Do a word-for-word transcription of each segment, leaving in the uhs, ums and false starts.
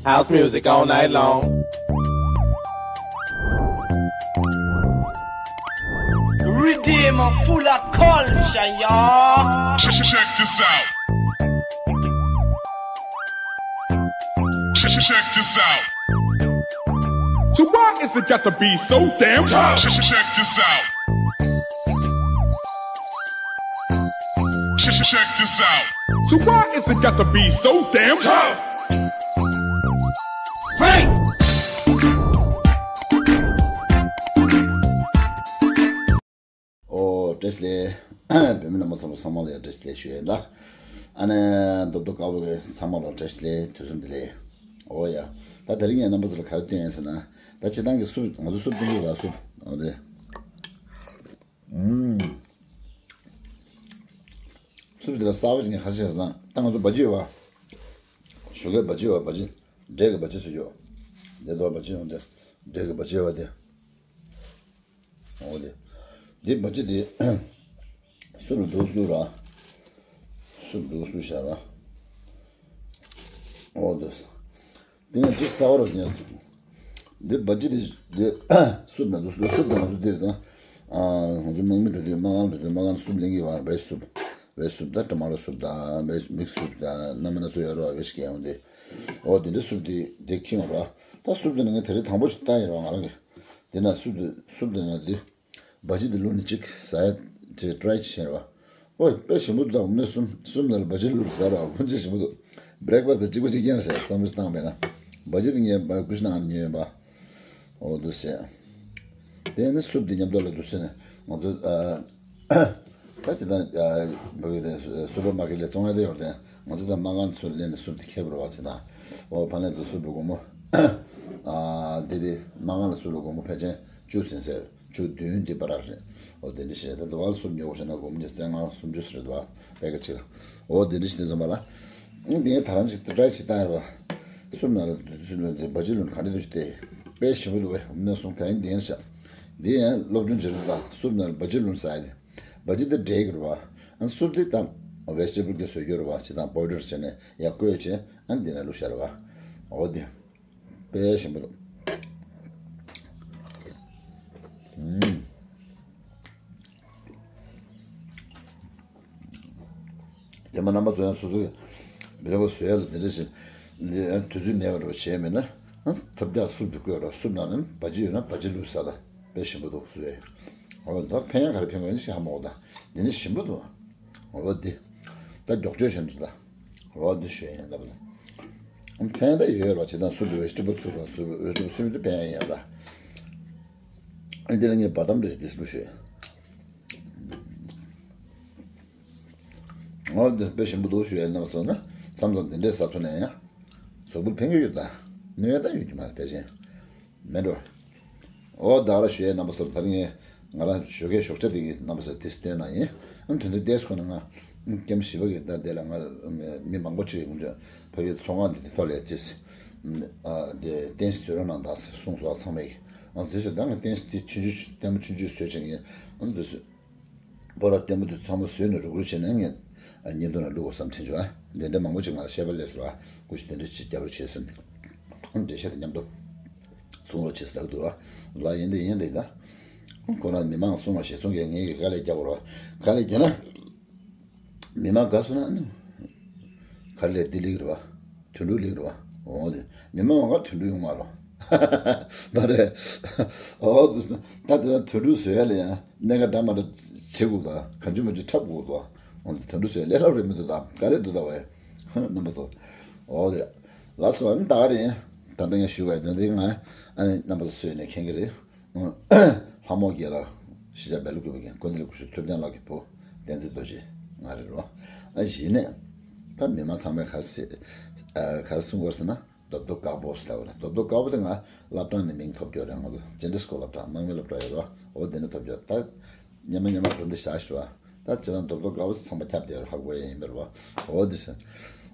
House music all night long. Redeem full of culture, y'all. Check, check, check this out. Check, check, check this out. So why is it got to be so damn tough? Check, check, check this out. Check, check, check this out. So why is it got to be so damn tough? Frank! ཨོ། བཀྲ་ཤིས་བདེ་ལེགས། བོད་མི་རྣམ་པ་ཚང་མ་ཚང་མ་ལ་ཡང་བཀྲ་ཤིས་བདེ་ལེགས་ཞུ་ཡས་ལ། ཨ་ནི་རྡོབ་རྡོབ་དཀར་པོ་གི་ཚང་མ་ལ་བཀྲ་ཤིས་བདེ་ལེགས། དུས་གསུམ་བདེ་ལེགས། ཨོ་ཡ། ད་དེ་རིང་ངས་རྣམ་པ་ཚོ་ལ་ག་རེ་སྟོན་ཡིན་ཟེར་ན། ད་སྤྱིར་བཏང་གི་སུབ། ང་ཚོ་སུབ་སྟོན་གྱི་ཡོད་པ། སུབ། ཨོ་དེ། ཨུམ། སུབ་དེ་ལ་གསར་པ་ཞིག་ངས་ག་རེ་བྱས་ཟེར་ན། ད་ང་ཚོ་སྦ་ཇི་ཡོད་པ། ཞོགས་ཀས་སྦ་ཇི་ཡོད་པ། སྦ་ཇི། འབྲས་ཀྱི་སྦ་ཇི་ཟེར་གྱི་ཡོད། འདི་ལྟ་བུ་སྦ་ཇི་ཡོང་དེ། འབྲས་ཀྱི་སྦ་ཇི་ཡོད་པ་དེ། འོ་དེ། འདི་སྦ་ཇི་དེ། སུབ་ལ་འདུག་སེ་བླུགས་ར། སུབ་ལ་འདུག་སེ་བླུགས་བཞག་ར། འོ་དེ། དེ་ནས་འགྲིག་ས་བ་རོ་ཉེ། འདི་སྦ་ཇི་དེ་འདི་སུབ་ལ་འདུག་སེ་བླུགས། སུབ་དང་ང་ཚོ་འདིར་དང་། ཨ། ང་ཚོ་དམག་མི་འགྲོ་དུས། དམག་ཁང་འགྲོ་དུས་དམག་ཁང་སུབ་ལེན་གྱི་ཡོད་པ། བེ་ཇི་སུབ། བེ་ཇི་སུབ་དང་ཊ་མ་ཊོ་སུབ་དང་བེ་ཇི་མིག་སི་སུབ་དང་སྣ་མིན་སྣ་ཚོགས་ཡོད་རེད་པ། བེ་ཇི་གི་ཡང་དེ། འོ་དེ་འདྲ་སུབ་དེ་དེ་ཁྱེར་ཡོང་ར། ད་སུབ་དེ་ནི་ངས་དེ་རིང་དང་པོ་ཞིག་བཏང་ཡིན་ར། ང་རང་གིས། དེ་ན་སུབ་དེ་སུབ་དེ་ན་དེ། སྦ་ཇི་དེ་བླུགས་ནས་ཅིག་ཟ་ཡ་དེ་ཊི་རའི་བྱས་ར། ཨོ་དཔེ་ཞིམ་པོ་འདུག་ད། དངོས་གནས་སུབ། སུབ་ནང་ལ་སྦ་ཇི་བླུགས་ཟ་ར། ཀུན་གྱིས་ཞིམ་པོ་འདུག། བྷི་རེག་ཕ་སི་ཊི་དེ་གཅིག་པ་གཅིག་རྐྱང་རེད་བསམ་བློ་བཏང་བས་ན། སྦ་ཇི་དེ་ངས་སྦ་ཀུ་ཤུ་ནང་ཉོས་ཡིན་པ། འོ་འདུག་སེ། དེ་ནི་སུབ་དེ་མཉམ་དུ་ལ་འདུག་སེ་ནས་ང་ཚོ། ཨ། ད་ཅི་ད། ཨ། སུ་པར་མར་ཀེཊ་ལ་བཙོང་ཡ་དེ་ཡོད་དེ། ང་ཚོ་ད་དམག་ཁང་ཚུར་སླེབས་ནས་སུབ་དེ་ཁྱེར་བ་རེད་པ། ཅི་ད། འོ་ཕ་ལན་དུ་སུབ་ལ་སྒོར་མོ། ཨ། དེ་དེ་དམག་ཁང་ལ་སུབ་ལ་སྒོར་མོ་ཕལ་ཆེར་བཅུ་ཟིན་ཟེར། བཅུ་བདུན་དེ་བར་རེད། འོ་དེ་འདྲ་བྱས། ད་དུ་བ་ལ་སུབ་ཉོ་དགོས་བྱས་ན་སྒོར་མོ་ཉི་ཤུ་རྩ་ལྔ་སུམ་ཅུ་ཟེར་འདུག་པ། པེ་ཀེ་ཊི་གཅིག་ལ། འོ་དེ་འདྲ་བྱས་དེ་ཚོ་མ་ལ། ཨང་། དེ་ད་རང་ཅིག་ཊི་རའི་བྱེད་སྟངས་རེད་པ། སུབ་ནང་ལ་དུས་ཚོད་ལོན་དེ་སྦ་ཇི་ལོན་ག་འདྲ་འདུག་ཅིག་དེ། དཔེ་ཞིམ་པོ་འདུག་པས། འོ་ན་སོང་ག་ཡིན་དེ་ཡིན་ཤག། དེ་ཡང་སློབ་སྦྱོང་བྱེད་རོགས་དང་། སུབ་ནང་ལ་སྦ་ཇི་ལོན་ཟ་ཡ་དེ། སྦ་ཇི་དེ་འབྲས་ཀྱི་རེད་པ། ཨ། སུབ་དེ་ད་བེ་ཇི་ཊེ་བལ་གྱི་བཟོ་རྒྱུ་རེད་པ། ཅི་ད་པའུ་ཌར་བྱས་ནས་ཡར་བསྐོལ་བྱས། ཨ། འདི་ནས་བླུགས་བཞག་རེད་པ། འོ་དེ། དཔེ་ཞིམ་པོ་འདུག། ཨུམ། རྒྱ་མ་རྣམ་པ་ཚོ་ཡང་སོ་སོའི་མི་རེ་བ་བཟོ་ཡ་ལ་འདི་འདྲ་ཞིག་འདི་དུས་ཚོད་མེད་པ་རེ་བ་བྱས་མེད་ན། ཨ། ཐབས་ཆག་སུབ་དེ་བསྐོལ་ར། སུབ་ནང་ནས་སྦ་ཇི་ཡོད་ན་སྦ་ཇི་བླུགས་ཟ་ད། དཔེ་ཞིམ་པོ་འདུག་བཟོས། འོ་ད་ཕན་ཡང་ག་རེ་ཕན་པ་ཡིན་ཞེས་ཧ་མ་གོ་ད། འདི་ནི་ཞིམ་པོ་འདུག། འོ་འདི། ད་མགྱོགས་བྱོས་བྱས་འདུག་ད། འོ་འདི་ཞུ་ཡིན་ལབ་ད། ཕན་ད་ཡོད་རེད་པ། ཅི་ད་སུབ་དེ་བེ་ཇི་ཊེ་བལ་སུབ་ར། སུབ་བེ་ཇི་ཊེ་བལ་སུབ་དེ་ཕན་ཡང་ཡོད་ར། འདི་ལ་ངས་བ་དམ་རེ་འདི་སུབ་ཞུས། འོ་འདི་དཔེ་ཞིམ་པོ་འདུག་ཞུ་ཡ་རྣམ་པ་ཚོ་ན། མཚམས་མཚམས་འདི་འདྲས་ཟ་ཐུབ་ན་ཡང་གཟུགས་པོར་ཕན་གྱི་ཡོད་ད། གནོད་ཡ་ད་ཡོད་ཀྱི་མ་རེད་ཕལ་ཆེར། མེད་འགྲོ། འོ་ད་ག་ར་ཞུ་ཡ་རྣམ་པ་ཚོར་ད་རིང་ངས་ང་རང་ཞོགས་ཀའི་ཞོགས་ཇ་དེ་གི་རྣམ་པ་ཚོར་དེ་སྟོན་ན་ཡིན། ཨ། དོན་དུ་ཏེས་ཁོ་ན་ང་ཀེམ་བཞི་པ་གི་ད་དེ་ལ་ང་མི་མང་པོ་ཅིག་གིས་ངོ་ཕ་གི་ཚོང་ཁང་འདི་དེ་ཐོག་ལ་ཡ་ཅིས། ཨ། དེ་ཏེན་ཞིག་བཟོས་རོགས་གནང་ད་ཟེར་གསུངས་སོང་ཚང་མས། ཨ། དེ་ཚོ་ད་ང་ཏེན་ཞིག་དེ་ཆུང་ཆུང་ལྟད་མོ་ཆུང་ཆུང་བཟོས་བྱས་ཡིན། ཨ། འདི་ཚོ། སྤོ་ར་ལྟད་མོ་དེ་ཚང་མ་བཟོས་ནས་རུག་རུག་བྱས་ནས་ངས་བརྙན་ཐུང་ལ་བླུག་དགོས་བསམ་དྲན་བྱུང་། ཨ། དེ་འདྲ་མང་པོ་ཅིག་ང་ལ་བཤད་པ་སླེབས་སོང་། ཨ། སྐུ་ཞབས་དེ་འདྲ་ཅིག་རྒྱབ་རོགས་བྱས་ཟེར་ནས། ཨ། འགྲེལ་བཤད་དེ་མཉམ་དུ་གསུང་རོགས་བྱས་ཟེར་ལབ་འདུག། ཨ། ལ་ཡིན་དེ་ཡིན་རེད་ད། ཁོ་རང་མི་མང་གསུང་བ་ཞིག་གསུང་གི། ངས་ཀྱི་དཀའ་ལས་རྒྱག་དགོས་རེད་པ། དཀའ་ལས་རྒྱག་ན། མི་མང་དགའ་སོང་ན་ཨ་ནི། ག་རེ་ལས་འདི་ལེགས་རེད་པ། དོན་གྲུབ་ལེགས་རེད་པ། འོ་དེ། མི་མང་མང་ག་དོན་གྲུབ་ཡོང་མ་རེད། མ་རེད། འོ་དེ། ད་དེ་དོན་གྲུབ་བཟོ་ཡ་ལ་ཡང་གནད་འགག་འདྲ་མ་འདྲ་བྱེད་དགོས་ད། གང་བྱུང་མང་བྱུང་འཁྲབ་དགོས་ད། འོ་དེ་དོན་གྲུབ་བཟོ་ཡ་ལས་སླ་པོ་རེད་མི་འདུག་ད། དཀའ་ལས་འདུག་ད་བས། རྣམ་པ་ཚོ། འོ་དེ། ལགས་སོ། ཨ་ནི་ད་ག་རེད། ད་ལྟ་ངས་ཞུ་བའི་དོན་དེ་ང་ཨ་ནི་རྣམ་པ་ཚོ་བཟོས་ནས་མཁྱེན་གྱི་རེད། ལྷ་མོ་རྒྱལ་ལགས། གཞིས་ཆགས་སྦེལ་ཀོབ་ཀྱི་དགོན་སྡེ་ལ་སྐུ་ཞབས་ཐུབ་བསྟན་ལགས་ཀྱི་བུ་བསྟན་འཛིན་རྡོ་རྗེ་ང་རེད་རོ། ཨ་གཞི་ནས་ད་མི་མང་ཚང་མས་ག་རེ་ཟེར། ཨ་ག་རེ་གསུང་གི་ཡོད་ཟེར་ན། རྡོབ་རྡོབ་དཀར་པོ་ཟེར་བ་རེད། རྡོབ་རྡོབ་དཀར་པོ་དེ་ང་སློབ་གྲྭ་ནས་མིང་ཐོབ་ཀྱི་ཡོད་རེད། ང་ཚོ་ཇེན་ཌར་སི་ཀུལ་སློབ་གྲྭ། དམག་མི་སློབ་གྲྭ་ཡོད་རོ། འོ་དེ་ནས་ཐོབ་ཀྱི་ཡོད། ད་སྔོན་མ་སྔོན་མ་སྒྲུང་འདི་བཞག་ཞུ་བ། ད་ཅི་ལྟར་རྡོབ་རྡོབ་དཀར་པོ་ཚང་མ་ཁྱབ་བསྡད་ཡོད་རེད། ཧ་གོ་ཡ་ཡིན་པ་རེད་བ། འོ་དེ་ཟེར།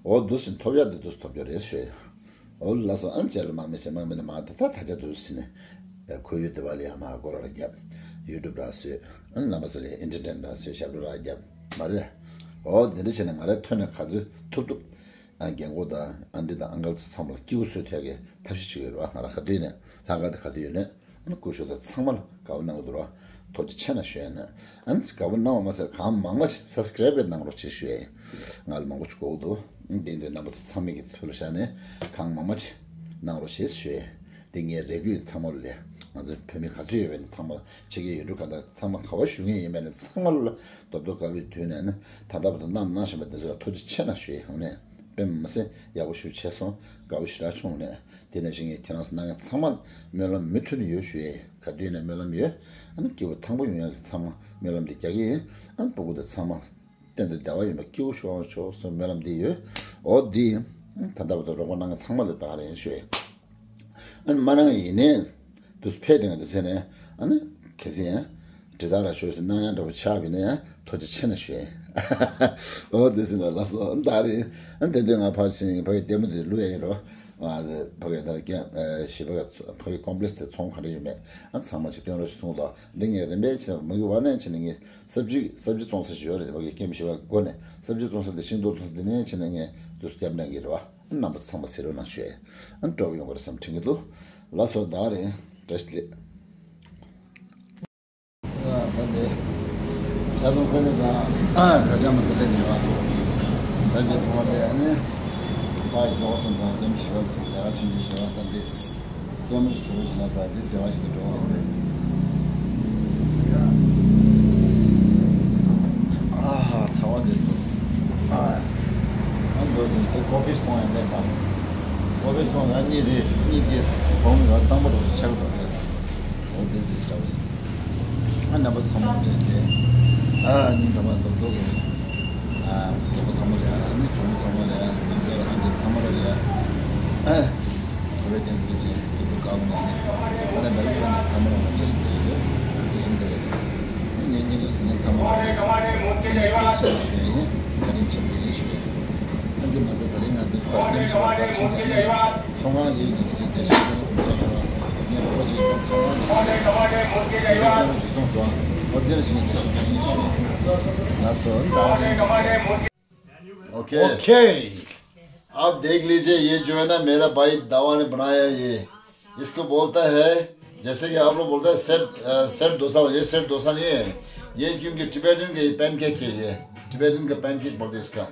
འོ་འདུག་སེ་ཐོབ་ཡ་དེ་འདུག་སེ་ཐོབ་ཀྱི་ཡོད་རེད་ཞུ་ཡ། འོ་ལགས་སོ། ཨ་ནི་ལ་དམག་མི་བྱས། དམག་མི་ལ་མ་དེ་ད་ད་ཆ་འདུག་སེ་ནས་ཁོར་ཡུག་དེ་བ་ལ་ཡ་མ་སྐོར་ར་བརྒྱབ། ཡུ་ཊུབ་ར་བཟོས། ཨ་ནི་རྣམ་པ་ཚོ་ལ་ཨེན་ཊར་ཊེན་ར་བཟོས། ཞབས་བྲོ་ར་བརྒྱབ། མ་རེད། འོ་དེ་འདྲ་བྱས་ནས་ང་རའི་ཐོན་ནས་ག་ཚོད་ཐུབ་ཐུབ། རྒན་གོག་དང་ཨན་ཊི་དང་ཨང་ཀལ་ཚོ་ཚང་མ་ལ་སྐྱིད་པོ་བཟོས་ཐུབ་ཡག་གི་ཐབས་ཤེས་བྱེད་ཀྱི་ཡོད་རེད་བ། ང་རང་ག་དུས་ནས་ལྷག་དཀར་དེ་ག་དུས་ཡོད་ནས་ཨ་ནི་སྐུ་ཞབས་དང་ཚང་མ་ལ་དགའ་པོ་གནང་གི་འདུག་ར། ཐུགས་རྗེ་ཆེ་གནང་ཞུ་ཡ་ཡིན། ཨ་ནི་དགའ་པོ་གནང་བ་མ་ཟད་གང་མང་མང་ཞིག་སབ་སི་ཀེ་རེབ་གནང་རོགས་བྱེད་ཞུ་ཡ་ཡིན། ང་ལ་མང་པོ་ཞིག་དགོས་ཀྱི་འདུག་དེ་འདོད་རྣམ་པ་ཚོ་ཚང་མ་གི་ཐུགས་ལ་བཞག་ནས་གང་མང་མང་ཞིག་གནང་རོགས་བྱེད་ཞུ་ཡ་ཡིན། འདི་ངའི་རེ་སྐུལ་ཚང་མ་ལ་ལས། ང་ཚོ་བོད་མི་ག་ཚོད་ཡོད་པ་ནས་ཚང་མ་ལ་ཕྱི་རྒྱལ་ཡུལ་གྲུ་གང་དག་ཚང་མ་ག་པར་བཞུགས་མཁན་ཡིན་པ་ནས་ཚང་མ་ལ་རྡོབ་རྡོབ་དཀར་པོའི་མདུན་ནས་ནི་ད་ལྟ་བར་དུ་གནང་གནང་བཞིན་པ་འདི་ཚོ་ལ་ཐུགས་རྗེ་ཆེ་གནང་ཞུ་ཡ་ཡིན། ཨ་ནི་དཔེ་མ་སྲིད་ཡག་པོ་ཞེ་པོ་བྱས་སོང་། དགའ་པོ་ཞེ་དྲག་བྱུང་ནས་དེ་ནས་ཞིག་ངས་ཁྱེད་རང་ཚོ་གནང་མཁན་ཚང་མ་སྨོན་ལམ་མུ་མཐུད་ནས་ཡོད་ཞུ་ཡ་ཡིན། ག་དུས་ནས་སྨོན་ལམ་ཡོད། ཨ་ནི་སྐྱིད་པོ་ཐང་པོ་ཡོང་ཡ་གི་ཚང་མ་སྨོན་ལམ་འདི་རྒྱག་གི་ཡིན། ཨ་ནི་སྤུ་གུ་དང་ཚང་མ་གཏན་དུ་བདེ་བ་ཡོད་པ་སྐྱིད་པོ་ཤོག་ཤོག་སོགས་སྨོན་ལམ་འདི་ཡོད། འོ་འདི་ད་ལྟ་བར་དུ་རོགས་པ་གནང་མཁན་ཚང་མ་ལ་ད་ག་རེ་ཡིན་ཞུ་ཡ། ཨ་ནི་མ་གནང་ཡིན་ནའི་དུས་ཕེབས་དེ་ང་དུས་ཚེ་ནས་ཨ་ནི་གལ་སྲིད་ཡང་དྲི་བརྡ་ར་ཤོད་ཟེར་གནང་ཡ་འདྲ་པོ་ཆགས་པ་ཡིན་ན་ཡང་ཐུགས་རྗེ་ཆེ་ན་ཞུ་ཡ། འོ་འདི་ཟིན་ལ་ལགས་སོ། ཨ་ནི་ད་ག་རེ་ཡིན། ཨ་ནི་དེ་དུས་ང་ཕར་ཕྱིན་ཕ་གི་ལྟད་མོ་དེ་བླུག་ཡ་ཡིན་རོ། ཨ་ཕ་གི་ད་ག་ཞི་ཕ་གི་ཕ་གི་ཀོམ་པི་ལེགས་དེ་ཚོང་ག་འདྲ་ཡོད་མེད་ཨ་ཚང་མ་ཅིག་སྟོན་རོགས་ཞུ་གསུངས་ལ། འདི་ངས་རིམ་པས་བྱས་མ་གི་བར་ནས་བྱས་ནས་ངས་སབ་ཇི་སབ་ཇི་བཙོང་ས་ཞིག་ཡོད་རེད། ཕ་གི་ཀེམ་ཞི་བ་སྒོ་ནས་སབ་ཇི་བཙོང་ས་དེ་ཤིང་ཏོག་བཙོང་ས་དེ་ནས་བྱས་ནས་ངས་དུས་སུ་རྒྱབ་གནང་གི་རེད་བ། རྣམ་པ་ཚང་མ་གཟིགས་རོགས་གནང་ཞུ་ཡ། ཨ་ནི་སྤྲོ་པོ་ཡོང་གི་རེད་བསམ་དྲན་གྱི་འདུག་ལགས་སོ། ད་རེད། བཀྲ་ཤིས་བདེ་ལེགས། ད་འདི་ཇ་འཐུང་ས་ནས་ད་ཁ་ཆག་མ་ཟ་ལེ་ནས་བ། ཇ་ཇ་འཐུང་བ་དེ་ཨ་ནི་ཕ་ཞིག་འགྲོ་སོང་ཙང་ལྟད་མོ་ཞིག་བ་སོང་ལས་ཀ་ཆུང་ཆུང་ཞིག་བ། ད་འདི་ལྟད་མོ་ཞིག་བཟོ་རོགས་ཞིག་གནང་ས་འདི་ཟེར་བ་ཞིག་ཏུ་འགྲོ་སོང་རེད། ཨ་ཧ། ཚ་བ་འདི་སོ། ཨ་ཨ་འདོད་སེམས་དེ་ཀོ་ཕི་གཏོང་ཡང་ལེན་པ། ཀོ་ཕི་གཏོང་ཡང་གཉིད་རེད། གཉིད་དེ་བོང་བ་སང་པོ་རུ་ཆགས་འགྲོ་རེད། འོ་དེ་དེ་ཆགས་སོང་། ཨ་རྣམ་པ་ཚང་མ་འདྲེས་ཏེ། ཨ་ཉིན་གང་མ་ལོག་ལོག་གི། ཨ་གྲོགས་པོ་ཚང་མ་ལ་ཡ། ཨ་ནི་གྲོགས་པོ་ཚང་མ་ལ་ཡ། ཨ་འདྲེ་ཚང་མ་ལ་ཡ། ཨ། བོད་པའི་བསྟན་སྲིད་སྐྱོང་ཆེན་སྐྱབས་མགོན་ཀརྨ་ནས་ས་གནས་མི་རིགས་ཁག་ནས་ཚང་མ་ལ་བཀྲ་ཤིས་བདེ་ལེགས་ཡོད། ཨ་འདི་ཡིན་དེ་རེད། ངའི་བརྙན་ཐུང་གཟིགས་མཁན་ཚང་མ་ལ་བཀྲ་ཤིས་བདེ་ལེགས་ཞུ་ཡ་ཡིན། བཀའ་དྲིན་ཆེན་པོ་ཡིན་ཞུ་ཡ་ཡིན། ཨ་འདི་མ་ཟད་ད་རིང་ང་འདི་ཚོ་བར་ལྟེམ་ཞིག་ལ་ཕར་ཕྱིན་ཀྱང་ནས་ཚོང་ཁང་ཡོད་འདུག་ཟེར་འགྲེལ་བཤད་བྱས་ན་ཟིན་ཚོགས་ཁག་ལ་ངས་རོགས་བྱེད་ཀྱང་ཚོང་ཁང་ནས་འགྲེལ་བཤད་གནང་རོགས་ཞུ་གསུངས་སོང་། འོ་འདིར་ཕྱིན་ནས་འགྲེལ་བཤད་གནང་ཡིན་ཞུ་ཡ་ཡིན། ལགས་སོ། ཨ་འདི་ཨ་རེ། ओके। आप देख लीजिए, ये जो है ना, मेरा भाई दावा ने बनाया ये। इसको बोलता है, जैसे कि आप लोग बोलते हैं, सेट, अ, सेट डोसा, ये सेट डोसा नहीं है। ये क्योंकि टिबेटन का ये पैनकेक है, ये टिबेटन का पैनकेक बोलते हैं इसका।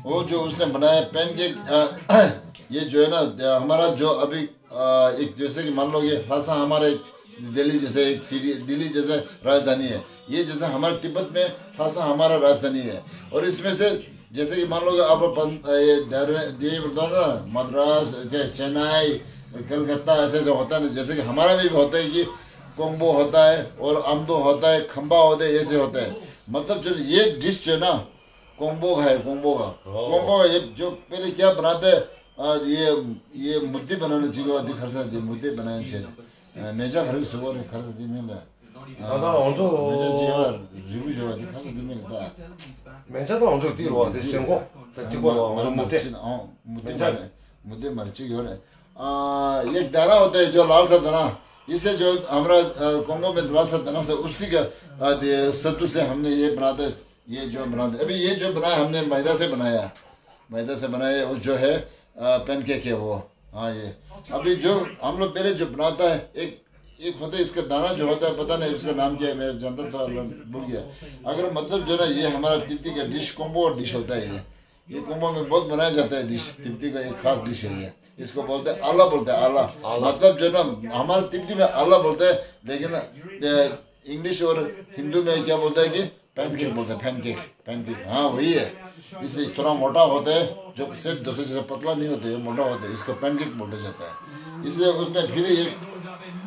वो जो उसने बनाया पैनकेक, अ, ये जो है ना, अ, हमारा जो अभी, अ, एक जैसे कि मान लो कि ल्हासा हमारा एक दिल्ली जैसे एक सिटी, दिल्ली जैसे राजधानी है, ये जैसे हमारे तिब्बत में ल्हासा हमारा राजधानी है। और इसमें से जैसे कि मान लो कि आप अपन, ये दर-, ये बोलता है ना, मद्रास, चे-, चेन्नई, कलकत्ता, ऐसे ऐसे होता है ना, जैसे कि हमारा भी होता है कि कोंगबो होता है और अमदो होता है, खंबा होता है, ऐसे होता है। मतलब जो ये डिश जो है ना, कोंगबो का है, कोंगबो का। ओह। कोंगबो का ये जो पहले क्या बनाते हैं, आ, ये, ये मुद्दे बनाने चाहिए, आदि खर्चा जी, मुद्दे बनाने चाहिए। आ, मेजा घर की सुबह रे खर्चा दी मैंने। ད་ལྟ་ང་ཚོ་མེ་ཇ་ཅི་ཡང་རི་བོ་ཞོ་བ་དེ་ཁ་ས་དེ་མིན་ད། མེ་ཇ་དང་ང་ཚོ་དེ་རོ་དེ་སེང་གོ་ད་ཅི་གོ་ང་ཚོ་མུ་ཏེ། མུ་ཏེ་མ་རེད། མུ་ཏེ་མ་རེད། ཅིག་ཡོད་རེད། ཨ་ཡེག་དཱ་ར་ཧོ་ཏ་ཧེ་ཇོ་ལཱལ་ས་དཱ་ན། इसे जो हमारा, अ, कोंगो में लाल सा दाना से उसी का, अ, दे सत्तू से हमने ये बनाते, ये जो बनाते। अभी ये जो बनाया हमने मैदा से बनाया। मैदा से बनाया, वो जो है, अ, पैनकेक है वो। हाँ, ये। अभी जो हम लोग पहले जो बनाता है, एक, एक होता है, इसका दाना जो होता है, पता नहीं इसका नाम क्या है, मैं जानता था, भूल गया। अगर मतलब जो ना, ये हमारा तिब्बती का डिश, कोंगबो डिश होता है ये। ये कोंगबो में बहुत बनाया जाता है डिश, तिब्बती का एक खास डिश है ये। इसको बोलते हैं आला, बोलते हैं आला। आला। मतलब जो ना, हमारे तिब्बती में आला बोलते हैं, लेकिन, अ, इंग्लिश और हिंदू में क्या बोलता है कि पैनकेक बोलते हैं, पैनकेक, पैनकेक, हाँ, वही है। इससे थोड़ा मोटा होता है, जो सेट डोसा जैसा पतला नहीं होते, मोटा होते हैं, इसको पैनकेक बोला जाता है। इसलिए उसने फिर एक,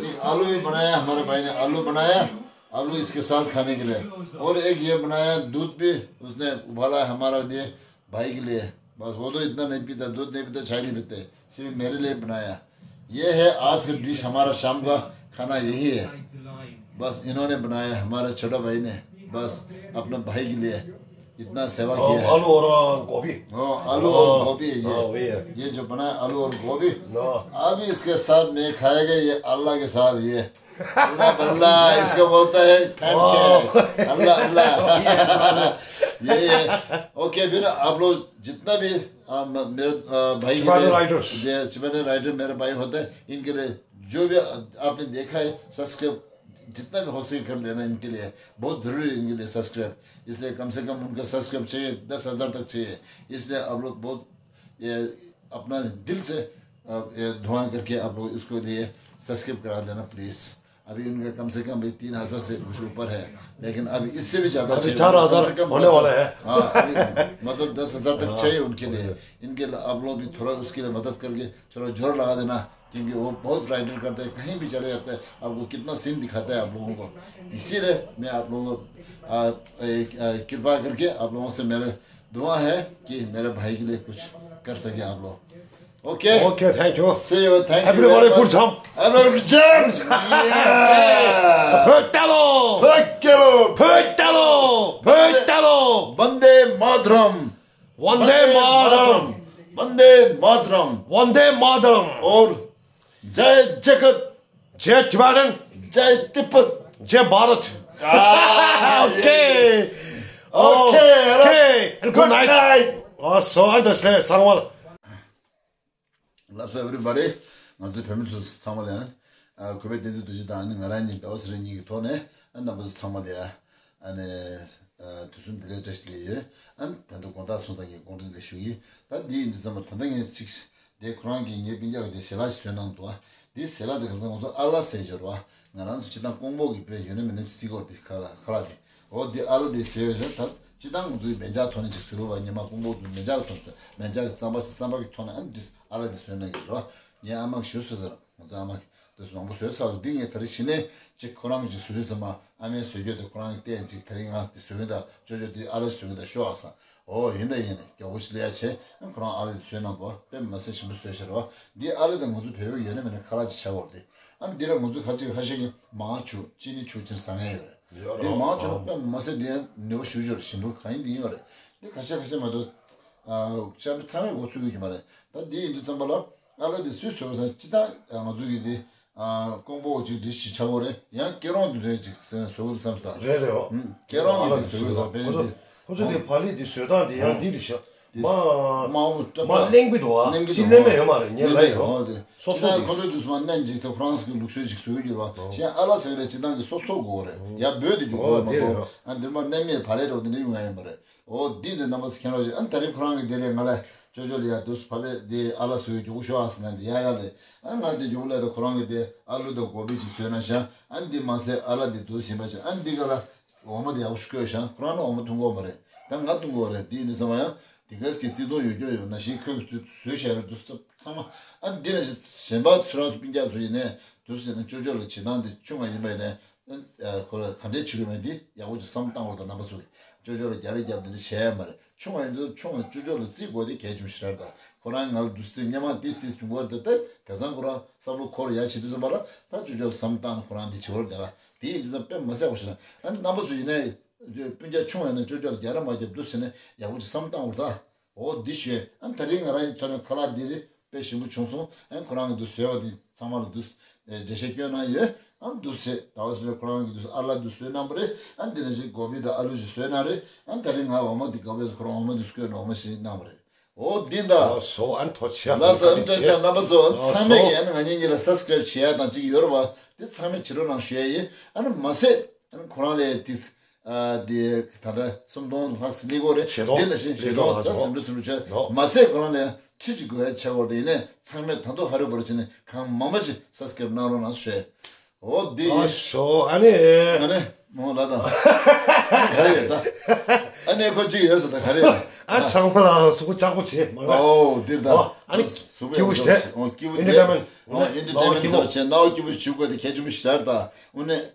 एक आलू भी बनाया, हमारे भाई ने आलू बनाया, आलू इसके साथ खाने के लिए। और एक ये बनाया, दूध भी उसने उबाला है हमारे लिए, भाई के लिए। बस वो तो इतना नहीं पीता, दूध नहीं पीता, चाय नहीं पीते, सिर्फ मेरे लिए बनाया। ये है आज का डिश, हमारा शाम का खाना यही है। बस इन्होंने बनाया, हमारे छोटा भाई ने, बस अपने भाई के लिए इतना सेवा किया है। आलू और गोभी। हाँ, आलू और गोभी है ये। हाँ, वही है। ये जो बनाया आलू और गोभी। हाँ। अभी इसके साथ में खाएगा ये अल्लाह के साथ ये। अल्लाह बल्ला, इसको बोलता है पैनकेक। अल्लाह, अल्लाह। ये, ये। ओके, फिर आप लोग जितना भी, आ, म-, मेरे, आ, भाई के Tibetan लिए, writers। ये Tibetan writer मेरे भाई होते हैं, इनके लिए जो भी आपने देखा है, सब्सक्राइब जितना भी हो सके कर लेना इनके लिए, बहुत ज़रूरी है इनके लिए सब्सक्राइब। इसलिए कम से कम उनका सब्सक्राइब चाहिए, दस हज़ार तक चाहिए। इसलिए आप लोग बहुत, ये, अपना दिल से, आ, ये दुआ करके आप लोग इसके लिए सब्सक्राइब करा देना प्लीज़। अभी उनका कम से कम भी तीन हज़ार से कुछ ऊपर है, लेकिन अभी इससे भी ज़्यादा अभी चाहिए। चार हज़ार कम से कम होने दस, वाला है। हाँ, अभी मतलब दस हज़ार तक हाँ, चाहिए उनके लिए। ओके। इनके लिए आप लोग भी थोड़ा उसके लिए मदद करके थोड़ा जोर लगा देना, क्योंकि वो बहुत राइडर करते हैं, कहीं भी चले जाते हैं, आपको कितना सीन दिखाता है आप लोगों को। इसीलिए मैं आप लोगों को, आ, एक, आ, कृपा करके आप लोगों से मेरे दुआ है कि मेरे भाई के लिए कुछ कर सके आप लोग। Okay. Okay, thank you. See you. Thank you very much. Everybody put some. Everybody put some. Yeah. Put talo. Put talo. Put talo. Put talo. Vande Mataram. Vande Mataram. Vande Mataram. Vande Mataram. और जय जगत। जय Tibetan. जय तिब्बत। जय भारत। ཨ། Okay. Okay, okay. And good night. Good night. ཨོ་སོ་ཨ་འདྲ་སེ་ཚང་མ་ལ། Love to everybody. ང་ཚོའི་བོད་མི་ཚོ་ཚང་མ་ལ་ཡང་། ཨ། གུས་པའི་བསྟན་འཛིན་རྡོ་རྗེ་དང་ཨ་ནི་ང་རང་གཉིས་ཟླ་བ་ཚེ་རིང་གཉིས་ཀྱི་ཐོག་ནས་ཨ་རྣམ་པ་ཚོ་ཚང་མ་ལ་ཡང་། ཨ་ནི། ཨ། དུས་གསུམ་བདེ་ལེགས་བཀྲ་ཤིས་བདེ་ལེགས་ཡོད། ཨ་ནི་ད་ལྟ་དགོང་དག་སོང་ཙང་ངས་དགོངས་འགྲེལ་འདི་ཞུ་གི། ད་འདི་ཡིན་དུས་ཙམ་པ་ད་ལྟ་ངས་ཅིག་དེ་ཁོ་རང་གིས་ངའི་སྤུན་ཀྱག་གི་དེ་ཞལ་ལག་ཞིག་བཟོས་གནང་འདུག་ཨ། འདི་ཞལ་ལག་དེ་ག་ཚོད་ང་ཚོ་ཨ་ལ་ཟེར་འབྱོར་བ། ང་རང་ཚོ་སྤྱིར་བཏང་ཀོང་པོ་གི་དཔེ་ཡོད་ན་མེད་ན་ཅིག་རྩི་གོ་དེ་ཁ་ལག་ཁ་ལག་དེ། འོ་འདི་ཨ་ལ་དེ་བཟོས་ཡོད་རེད། ད་སྤྱིར་བཏང་ང་ཚོའི་སྨན་ལྕགས་ཐོག་ནས་ཅིག་བཟོས་རུ་བ། ཉི་མ་ཀོང་པོ་དུ་སྨན་ལྕགས་ཐོག་ནས་སྨན་ལྕགས་ཀྱི་རྩམ་པ་ཅིག་རྩམ་པ་གི་ཐོག་ནས་ཨ་ནི་འདི་ཨ་ལ་དེ་བཟོས་གནང་གི་རེད་བ། ངའི་ཨ་མ་གིས་ཞུ་བཟོས་ཟེར། ང་ཚོ་ཨ་མ་གིས་དུས་མང་པོ་བཟོས་ཚར་རེད། འདི་ངས་ད་རེས་གཞི་ནས་ཅིག་ཁོ་རང་གིས་ཅིག་བཟོས་དུས་ཙམ་པ་ཨ་མའི་བཟོས་རྒྱུ་དེ་ཁོ་རང་གིས་བལྟས་ཅིག་ད་རེས་ང་དེ་བཟོས་ཡོད། ད་ཅོ་ཅོ་དེ་ཨ་ལ་བཟོས་ཡོད་ད་ཤོག་ཨ་ས། ཨོ་ཡིན་ད་ཡིན་ནས་མགྱོགས་པོ་ཞིག་ལས་ཡ་བྱས། ཨ་ཁོ་རང་ཨ་ལ་དེ་བཟོས་གནང་འདུག་དཔེ་མི་སྲིད་ཞིམ་པོ་བཟོས་ཤག་རེད་བ། འདི་ཨ་ལ་དེ་ང་ཚོ་བོད་པའི་ཡོད་ན་མེད་ན་ཁ་ལག་ཅིག་ཆགས་ཡོད་རེད། ཨ་འདི་ལ་ང་ཚོ་ཁ་ཅིག་ཁ་ཤས་ཀྱིས་མང་བྱུག་ཅི་ནི་བྱུག་ཅིག་ཟ་མཁན་ཡོད་རེད། ཡོད་འདི་རེད། མང་བྱུག་ན་ཨོ་དཔེ་མི་སྲིད་དེ་ནུས་པ་ཞུ་ཞུ་རེད། ཞིམ་པོ་གང་ཡིན་དེ་ཡིན་པ་རེད། འདི་ཁ་ཤས་ཁ་ཤས་མ་གཏོགས། ཨ། ཤ་བའི་ཚང་མས་འགོ་ཚུགས་ཀྱི་མ་རེད། ད་འདི་ཡིན་དུས་ཙམ་པ་ལ་ཨ་ལ་འདི་སུས་བཟོས་ས་ཅི་ད་ང་ཚོ་གི་འདི། ཨ། ཀོང་པོ་ཅིག་འདི་ཞིག་ཆགས་ཡོད་རེད། ཡང་སྐྱེ་རོང་འདི་རེད་ཅིག་བཟོས་འདུག་བསམ་སྟངས། རེད་རེད་འོ། ཨུམ། སྐྱེ་རོང་གི་ཅིག་བཟོས་ས་དཔེ་འདི། ཁོ་ཚོ་འདི་བག་ལེབ་འདི་བཟོས་སྟངས་འདི་ཡང་འདི་རེད་ཤག་འདི་མ་མ་འོ་སྐྲ་མ་གླེང་གི་འདུག་ཨ། གླེང་གི་ཅི་འདུག་གླེང་མེད་ཡོད་མ་རེད། ངས་ལབ་ཡོད། སོ་སོ་ཅི་ད་འདི་ཁོ་ཚོ་འདི་སུ་མ་གླེང་ཅིག་ད་ཁོ་རང་ཚོ་གི་ལུགས་སྲོལ་ཅིག་བཟོས་ཀྱི་རེད་བ། གཞན་ཨ་ལ་ཟེར་ལས་ཅི་ད་གི་སོབ་སོབ་དགོས་རེད། ཡ་འབོད་དེ་རྒྱུག་དགོས་མ་གཏོགས། ཨ་འདི་མ་གླེང་མེད་བག་ལེབ་འདྲ་བོ་འདི་འདྲ་ཡོང་ཡ་ཡོད་མ་རེད། འོ་འདི་འདི་རྣམ་པ་ཚོ་མཁྱེན་རོགས་བྱེད། ཨ་ནི་ད་རེས་ཁོ་རང་གི་དེ་ལས་ང་ལ་ཅོ་ཅོ་ལ་ཡ་དུས་བག་ལེབ་འདི་ཨ་ལ་བཟོས་རྒྱུག་ཤོག་ཨ་ཟེར་ན་འདི་ཡ་ཡ་ལས། ཨ་ང་འདི་རྒྱུག་ལས་ད་ཁོ་རང་གི་དེ་ཨ་ལུ་དང་གོ་བི་ཅིག་བཟོས་ན་ཤ། ཨ་འདི་མ་ཟད་ཨ་ལ་འདི་དུ་ཟིན་པ་ཅིག་ཨ་འདི་ག་ལ་འོ་མ་འདི་ཡག་པོ་ཞིག་བསྐོལ་ཤ། ཁོ་རང་ནི་འོ་མ་འཐུང་གོ་མ་རེད། ད་ང་འཐུང་གོ་རེད། འདི་ཡིན་དུས་ཙམ་པ་ཡང་འདི་གས་ཀྱི་བརྩེ་དུང་ཡོད་རྒྱུ་ཡོད་ན་ཞིག་ཁོས་ཚུར་བཟོས་བཞག་རེད་འདུག་ཚང་མ། ཨ་འདི་ན་ཞིག་གཞན་པ་ཚུར་རང་སུ་སྤུན་ཀྱག་ཚོ་ཡིན་ནས་འདུག་ཟེར་ན་ཅོ་ཅོ་ལ་བྱེད་སྟངས་འདི་ཆུང་བ་ཡིན་པ་ཡིན་ནས། ཨ་ཁོ་ལ་ག་འདྲས་བྱེད་དགོས་མིན་འདི་ཡག་པོ་ཅིག་བསམ་བཏང་དགོས། ད་རྣམ་པ་ཚོ་གིས་ཅོ་ཅོ་ལ་རྒྱག་རེས་རྒྱབ་འདི་འདྲ་བྱས་ཡ་མ་རེད། ཆུང་བ་ཡིན་དུས་ཆུང་བ་ཅོ་ཅོ་ལ་བརྩི་དགོས་དེ་གལ་ཆེན་པོ་ཞིག་རེད། ད་ཁོ་རང་ང་ལ་འདུག་ཟེར་སྔོན་མ་ཏིས་ཏིས་བྱུང་གོ་རེད། ད་དེང་སང་ཁོ་རང་བསམ་བློ་འཁོར་ཡ་བྱེད་དུས་ཙམ་པ་ལ་ད་ཅོ་ཅོ་ལ་བསམ་བཏང་ནས་ཁོ་རང་འདི་བྱེད་དགོས་རེད། ད་དེ་ཡིན་དུས་ཙམ་དཔེ་མ་སྲིད་པ་ཞིག་རེད། ཨ་ནི་རྣམ་པ་ཚོ་ཡིན་ནའི་སྤུན་ཀྱག་ཆུང་བ་ཡིན་ན་ཅོ་ཅོ་ལ་རྒྱག་རེས་མ་རྒྱབ་འདུག་ཟེར་ནས་ཡག་པོ་ཅིག་བསམ་བཏང་དགོས་ད། འོ་འདི་ཞུས། ཨ་ད་རིང་ང་རང་གི་ཐོག་ནས་ཁ་ལག་འདི་རེད། དཔེ་ཞིམ་པོ་བྱུང་སོང་། ཨ་ཁོ་རང་གི་འདུག་བཟོས་པ་འདི་ཚང་མ་ལ་འདུག་འགྲེལ་བཤད་སྐྱོན་གནང་ཡོད། ཨ་འདུག་ཟེར་ཟླ་བ་ཟེར་ཁོ་རང་གི་འདུག་ཨ་ལ་འདུག་བཟོས་གནང་བ་རེད། ཨ་འདི་ནང་བཞིན་གོ་བི་དང་ཨ་ལུ་ཞིག་བཟོས་གནང་རེད། ཨ་ད་རིང་ང་འོ་མ་འདི་ག་བས་ཁོ་རང་འོ་མ་འདི་སྐོལ་ནས་འོ་མ་ཞིག་གནང་བ་རེད། འོ་འདི་འདྲ། ཨ་སོ་ཨ་ཐོ་ཆེ་ལ་ས་འདྲ་ཞིག་དང་རྣམ་པ་ཚོ་ཚང་མས་ཀྱི་ཨ་ནི་ང་གཉིས་གཉིས་ལ་སབ་སི་ཀ་རེབ་བྱེད་ཡ་དང་གཅིག་ཡོད་རེད་བ། འདི་ཚང་མས་བྱེད་རོགས་གནང་ཞུ་ཡ་ཡིན། ཨ་ནི་མ་ཟད་ཨ་ནི་ཁོ་རང་ལས་ཏིས། ཨ་དེ་ད་ལྟ་སུམ་སྟོང་ལྷག་ཙམ་སླེབས་ཀྱི་ཡོད་རེད། ཞེ་སྟོང་དེ་ནང་བཞིན་ཞེ་སྟོང་ད་ལྷག་ཙམ་སུམ་ཅུ་སུམ་ཅུ་ཆོད། ནོ། མ་ཟད་ཁོ་རང་ལ་ཡང་ཁྲི་གཅིག་དགོས་ཡ་ཆགས་ཡོད་རེད། དེ་ཡིན་ནའི་ཚང་མས་ད་དུང་ཧ་རུ་བར་བྱས་ནས་གང་མང་མང་ཅིག་སབ་སི་ཀ་རེབ་གནང་རོགས་གནང་ཞུ། འོ་དེ་ཨ་ཤོ་ཨ་ནི། ཨ་ནི་མོ་ལ་དང་ག་རེ་ཡོད་ད། ཨ་ནི་ཁོ་གཅིག་ཡོད་ས་ད་ག་རེ་ཡོད། ཨ་ཆང་མ་ལ་གཟུགས་པོ་ལྕགས་པོ་བྱེད་མ་རེད། ཨོ་དེ་ད། ཨ་ནི་གཟུགས་པོ་སྐྱིད་པོ་ཞིག་རེད། ཨོ་སྐྱིད་པོ་དེ། ཨེན་ཊར་ཊེན་མེན་ཊི་ཨོ་ཨེན་ཊར་ཊེན་མེན་ཊི་ཚོ་བྱས་སྣང་བ་སྐྱིད་པོ་ཞིག་བྱེད་དགོས་དེ་གལ་ཆེན་པོ་ཞིག་རེད་ད། དངོས་གནས།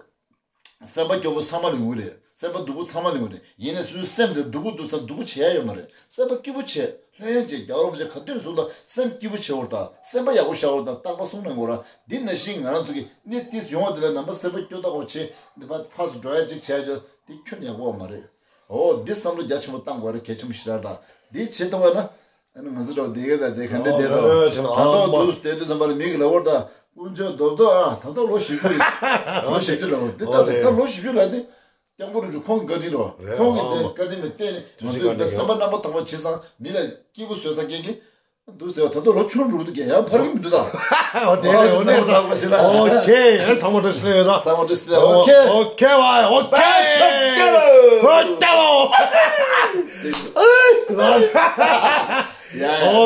སེམས་པ་སྐྱོ་པོ་ཚང་མ་ལ་ཡོང་གི་རེད། སེམས་པ་སྡུག་པོ་ཚང་མ་ལ་ཡོང་གི་རེད། ཡིན་ནའི་སོ་སོའི་སེམས་དེ་སྡུག་པོ་སྡུག་ས་སྡུག་པོ་བྱེད་ཡ་ཡོད་མ་རེད། སེམས་པ་སྐྱིད་པོ་བྱེད། ལྷོད་ཡངས་བྱེད། རྒྱལ་བ་རིན་པོ་ཆེ་ག་དུས་ནས་གསུངས་དང་སེམས་སྐྱིད་པོ་བྱེད་འོར་དང་སེམས་པ་ཡག་པོ་བཞག་འོར་དང་རྟག་པར་གསུང་གནང་དགོས་ར། འདི་ནང་བཞིན་ང་རང་ཚོ་གི་གནས་ཏིས་ཡོང་བ་དེ་ལ་ནང་པ་སེམས་པ་སྐྱོ་ཐག་པོ་བྱེད། འདི་ཕ་ཕར་ཚུར་འགྲོ་ཡ་ཅིག་བྱས་ཆོག་འདི་ཁྱོན་ནས་ཡག་པོ་བ་མ་རེད། འོ་འདི་བསམ་བློ་རྒྱ་ཆེན་པོ་བཏང་དགོས་རེད། གལ་ཆེན་པོ་ཞིག་རེད་ད། འདི་བྱེད་ཐུབ་པ་ན། ཨ་ནི་ང་ཚོ་འདྲ་བོ་བསྡད་ཀྱི་རེད་ད། དེ་ག་འདྲ་བསྡད་དང་། ད་ལྟ་འདུག་བསྡད་དུས་ཙམ་པ་ལ་མི་གི་ལབ་བར་ད་དཀོན་མཆོག་རྡོབ་རྡོབ་ཨ། ད་ལྟ་ལོ་བཞི་བཅུ་ཡིན། ལོ་བཞི་བཅུ་ལབ་བར་འདི་ད་ད་ལོ་བཞི་བཅུ་ལ་དེ་ སྐྱབས་མགོན་རིན་པོ་ཆེ་ཁོང་བཀའ་དྲིན་རེད་བ། རེད། ཁོང་གི་ཨོ། དེ་བཀའ་དྲིན་ལ་བརྟེན་ནས་ང་ཚོའི་བསམ་པ་རྣམ་པ་དག་པ་བྱས་ཙང་མི་ལ་སྐྱིད་པོ་བཟོས་ས་མཁན་གྱི་འདུག་ཟེར་བ། ད་དུང་ལོ་ཆུང་འགྲོ་གི་འདུག་གས། ཡང་ཕར་གི་མི་འདུག་ད། ཨོ་དེ་རེད། ཨོ་ནས་ཨོ་ནས་ཚང་མ་བཟང་པོ་བྱེད་ལ། ཨོ་ཁེ། ཡང་ཚང་མ་འགྲོ་ཤི་ལ་ཡོད་ད། ཚང་མ་འགྲོ་ཤི་ལ། ཨོ་ཁེ། ཨོ་ཁེ་བ། ཨོ་ཁེ། ཨོ་ཁེ་ལོ། ཨོ་ཁེ་ལོ། ཡ་ཡ། ཨོ།